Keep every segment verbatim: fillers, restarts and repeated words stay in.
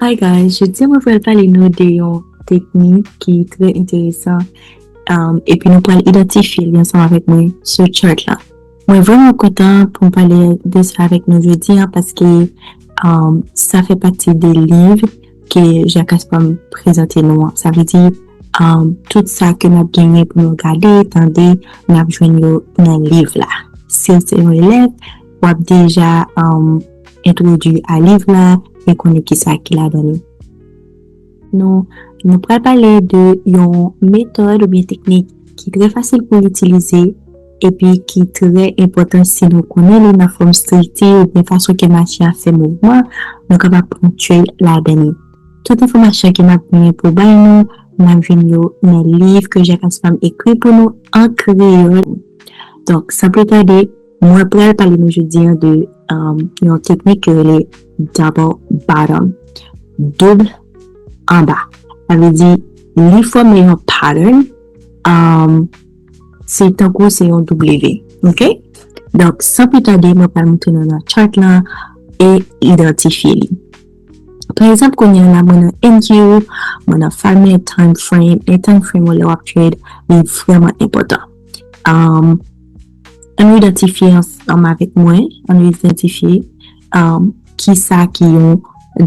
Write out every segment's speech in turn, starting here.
Hi guys, jodi a mwen pral pale nou de yon teknik ki trè enteresan, um, epi nou pral idantifye li ansanm avèk mwen sou chart la. Mwen vrèman kontan pou m pale de sa avèk nou jodi a paske, um, sa fè pati de liv ke Jacques Pam prezante nou an. Sa vle di, um, tout sa ke n ap genyen pou nou gade, tande, n ap jwenn yo nan liv la. Si w se yon elèv, w ap deja, um, entwodui a liv la e konnen kisa ki ladan li. Nou, nou pral pale de yon metòd oubyen teknik ki trè fasil pou itilize epi ki trè enpòtan si nou konnen li nan fòm estrikti oubyen fason ke machin an fè mouvman, nou kapab pran trade ladan li. Tout enfòmasyon ke n ap genyen pou bay nou, n ap jwenn yo nan liv ke Jacques Pam ekri pou nou an kreyòl. Donk, san plis tande, mwen pral pale nou jodi a de, um, yon teknik ki rele double bottom, doub anba. Sa vle di, li fòme yon pattern, um, se tankou se yon W, ok? Donk, san plis tande, mwen pral montre nou nan chart la e idantifye li. Pa egzanp, kounye a la, mwen nan N Q, mwen nan five minute time frame, e time frame ou lè w ap trade, li vrèman enpòtan. Um, ann nou idantifye ansanm avèk mwen, ann nou idantifye, um, kisa ki yon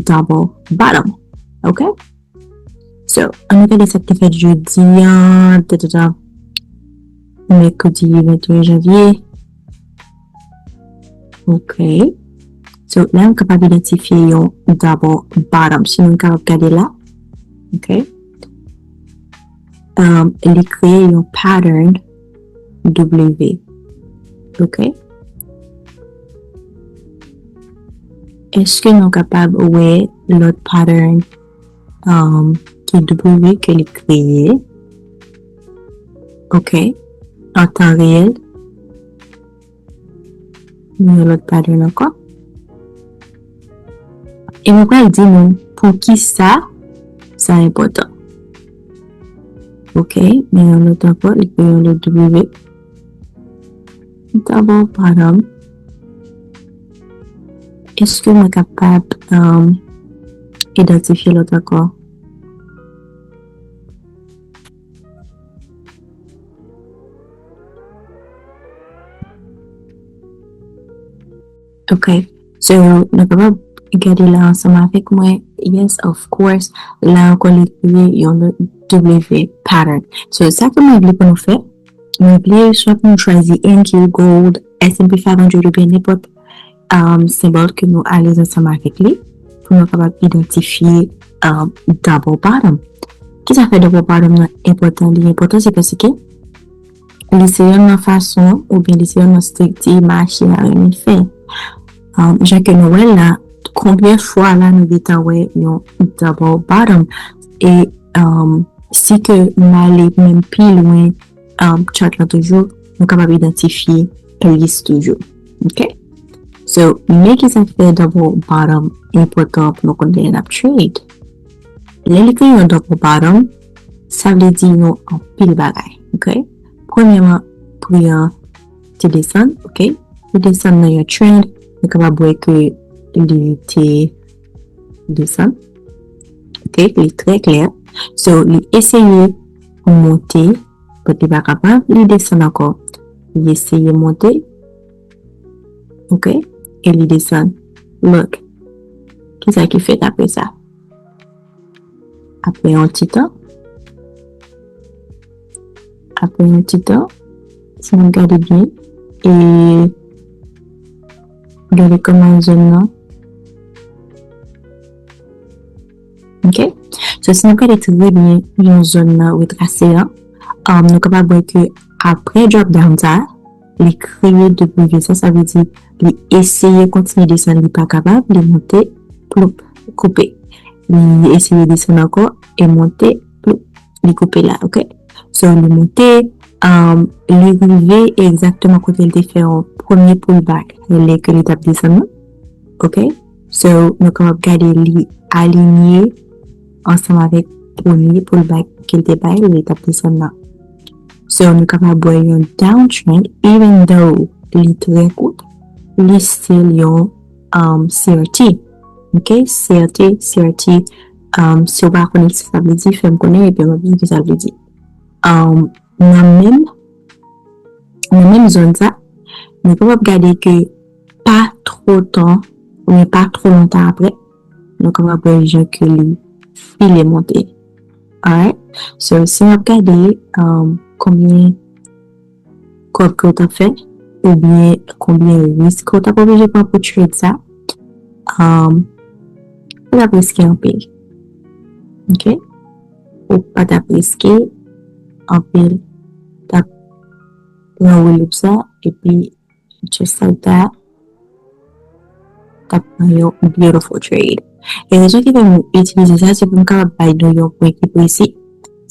double bottom. Ok? So, ann nou gade sa k te fèt jodi a, ta, ta, ta, mèkredi venteyen janvye. Ok. So, la, m kapab idantifye yon double bottom. Si nou kapab gade la. Ok. Um, li kreye yon pattern W. Ok. Èske nou kapab wè lòt pattern, um, ki W ke li kreye? Ok. An tan reyèl. Nou yon lòt pattern ankò. E mwen pral di nou pou ki sa sa enpòtan. Ok, men yon lòt ankò, li gen yon lòt W. Double bottom. Èske mwen kapab, um, idantifye lòt ankò? Ok. So, nou kapab gade la ansanm avèk mwen. Yes, of course. La ankò, li kreye yon lòt W pattern. So, sa ke mwen vle pou nou fè, mwen vle swa pou nou chwazi N Q, Gold, S and P five hundred oubyen nenpòt, um, senbòl ke nou alèz ansanm avèk li pou nou kapab idantifye, um, double bottom. Kisa fè double bottom nan enpòtan? Li enpòtan se paske li se yonn nan fason oubyen li se yonn nan estrikti mache a renmen fè. Um, jan ke nou wè l la, konbyen fwa la nou gentan wè yon double bottom? E, um, si ke m ale menm pi lwen, um, chart lan toujou, nou kapab idantifye plis toujou. Ok? So, men kisa k fè double bottom enpòtan pou nou konn lè n ap trade. Lè li kreye yon double bottom, sa vle di yon anpil bagay, ok? Premyèman, pri an te desann, ok? Li desann nan yon trend, nou kapab wè ke li te desann, ok? Li trè klè. So, li eseye monte, but li pa kapab, li desann ankò. Li eseye monte, ok? E li desann. Look, kisa ki fèt apre sa? Apre yon ti tan, apre yon ti tan, si nou gade byen, e gade kòman zòn nan. Ok? So, si nou gade trè byen jan zòn nan retrase an, um, nou kapab wè ke apre drop down sa, li kreye W sa, sa vle di li eseye kontinye desann, li pa kapab, li monte, ploup, koupe. Li eseye desann ankò e monte, ploup, li koupe la, ok? So, li monte, um, li rive egzakteman kote l te fè yon premye pullback lè ke li t ap desann nan, ok? So, nou kapab gade li alinye ansanm avèk premye pullback ke l te bay lè li t ap desann nan. So, nou kapab wè yon downtrend, even though li trè kout, li still yon, um, C R T. Ok, C R T, C R T, um, si w pa konnen ki sa sa vle di, fè m konnen epi m ap di w ki sa l vle di. Um, nan menm, nan menm zòn sa, nou kapab gade ke pa twò tan, oubyen pa twò lontan apre, nou kapab wè jan ke li file monte. Alright? So, si n ap gade, um, konbyen kòb ke w t ap fè, oubyen konbyen risk ke w t ap oblije pran pou trade sa, um, ou t ap riske anpil. Ok? Ou pa t ap riske anpil. T ap pran relief sa, epi just like that, t ap pran yon beautiful trade. E rezon ki fè m itilize sa, se pou m kapab bay nou yon pwen ki presi.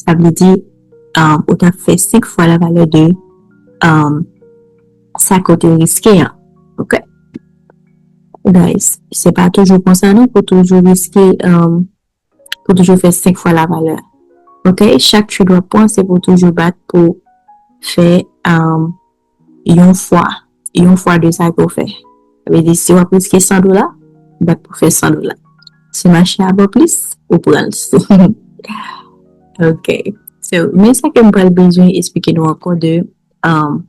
Sa vle di, um, ou t ap fè senk fwa la valè de, um, sa ke w te riske an. Ok? Guys, se pa toujou konsa non, pou toujou riske, um, pou toujou fè senk fwa la valè. Ok? Chak trade w ap pran, se pou toujou bat pou fè, um, yon fwa, yon fwa de sa ke w fè. Sa vle di, si w ap riske san dola, bat pou fè san dola. Si mache a ba w plis, ou pran l. Ok. So, men sa ke m pral bezwen eksplike nou ankò de, um,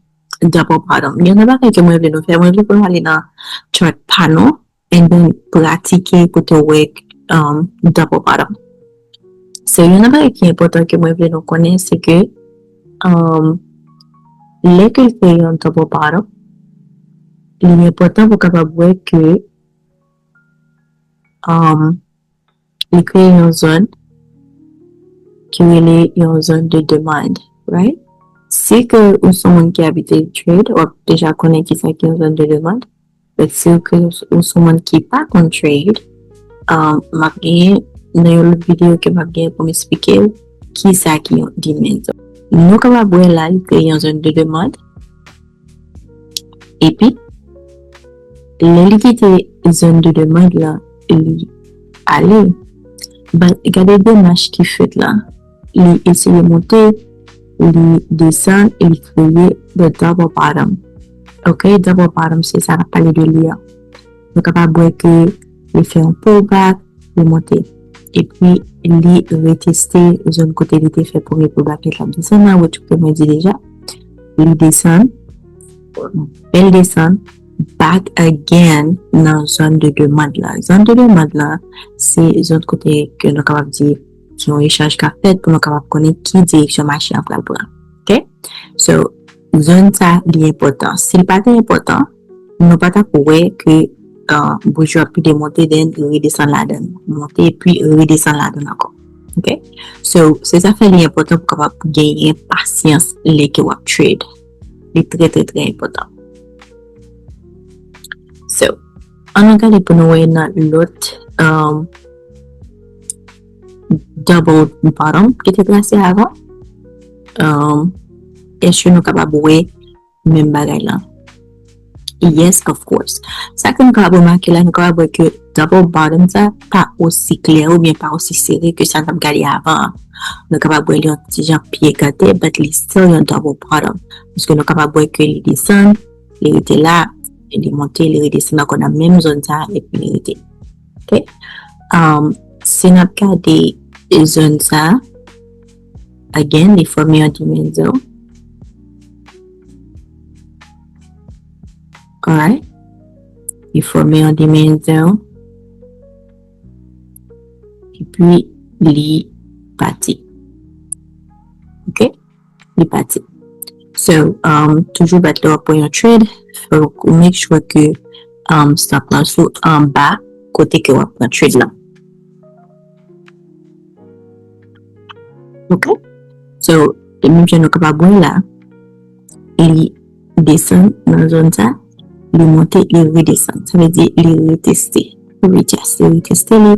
double bottom. Gen yon bagay ke mwen vle nou fè, mwen vle pou nou ale nan chart pa nou, and then pratike kote w wè, um, double bottom. So, yon nan bagay ki enpòtan ke mwen vle nou konnen, se ke, um, lè ke l kreye yon double bottom, li enpòtan pou w kapab wè ke, um, li kreye yon zòn ki rele yon zòn de demann, right? Si ke ou se yon moun ki abitye trade, w ap deja konnen ki sa ki yon zòn de demann. But si ke ou se yon moun ki pa konn trade, um, m ap genyen nan yon lòt videyo ke m ap genyen pou m eksplike w ki sa ki yon demand zone. Nou kapab wè la, li kreye yon zòn de demann. Epi, lè li kite zòn de demann lan, li ale. But gade demach ki fèt la. Li eseye monte, li desann, e li kreye the double bottom. Ok, double bottom, se sa n ap pale de li an. Nou kapab wè ke li fè yon pullback, li monte. Epi, li reteste zòn kote li te fè premye pullback li t ap desann nan, wè tout ke mwen di deja. Li desann, bèl desann, back again nan zòn de demann la. Zòn de demann la, se zòn kote ke nou kapab di ki yon echaj ka fèt pou nou kapab konnen ki direksyon mache an pral pran. Ok? So, zòn sa, li enpòtan. Si l pa te enpòtan, nou pa t ap wè ke, uh, bouji ap pile monte, then li redesann ladan, monte, epi redesann ladan ankò. Ok? So, se sa fè li enpòtan pou kapab genyen pasyans lè ke w ap trade. Li trè, trè, trè enpòtan. So, ann nou gade pou nou wè nan lòt, um, double bottom ki te trase avan. Um, èske nou kapab wè menm bagay la? Yes, of course. Sa ke nou kapab remake la, nou kapab wè ke double bottom sa pa osi klè oubyen pa osi sere ke sa n t ap gade avan an. Nou kapab wè li yon ti jan pye gate, but li still yon double bottom. Paske nou kapab wè ke li desann, li rete la, li monte, li redesann ankò nan menm zòn sa, epi li rete. Ok? Um, si n ap gade zòn sa, again, li fòme yon demand zone. Alright? Li fòme yon demand zone. Epi, li pati. Ok? Li pati. So, um, toujou bat lè w ap pran yon trade, fòk ou make sure ke, um, stop loss ou anba kote ke w ap pran trade lan. Ok? So, e menm jan nou kapab wè la, li desann nan zòn sa, li monte, li redesann. Sa vle di, li reteste, reteste, reteste li,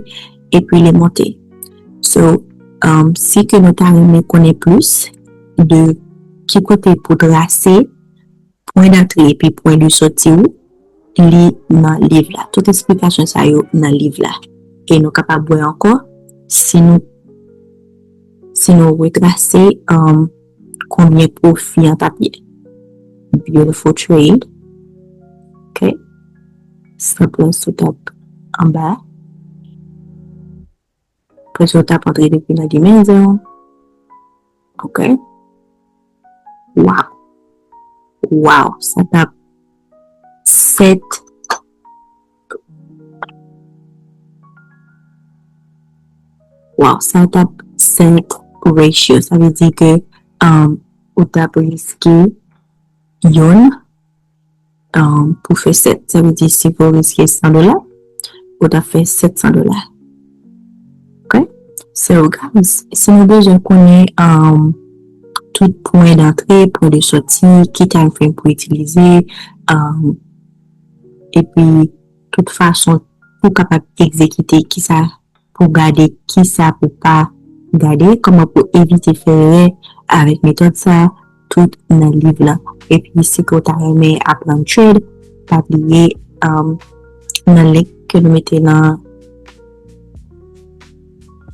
epi li monte. So, um, si ke nou ta renmen konnen plis de ki kote pou trase, pwen dantre epi pwen de sòti ou, li nan liv la. Tout esplikasyon sa yo nan liv la. E nou kapab wè ankò, si nou, si nou retrase, um, konbyen pwofi an t ap ye. Beautiful trade. Ok. Stop loss ou t ap anba. Prèske w t ap antre depi nan dimenyon. Ok. Wow. Wow. Sa t ap sèt. Wow. Sa t ap sèt ratio. Sa vle di ke um, ou t ap riske yon um, pou fè sèt. Sa vle di si ke w riske san dola, ou t ap fè sèt san dola. Ok? So, guys, si nou bezwen konnen um, tout pwen dantre, pwen de sòti, ki time frame pou itilize, um, epi tout fason pou kapab egzekite kisa pou gade kisa pou pa gade, kòman pou evite fè erè avèk metòd sa, tout nan liv la. Epi si ke w ta renmen aprann trade, pa bliye um, nan link ke nou mete nan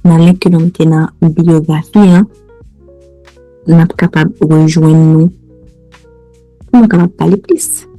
nan link ke nou mete nan biyografi an, n ap kapab rejwenn nou pou nou kapab pale plis.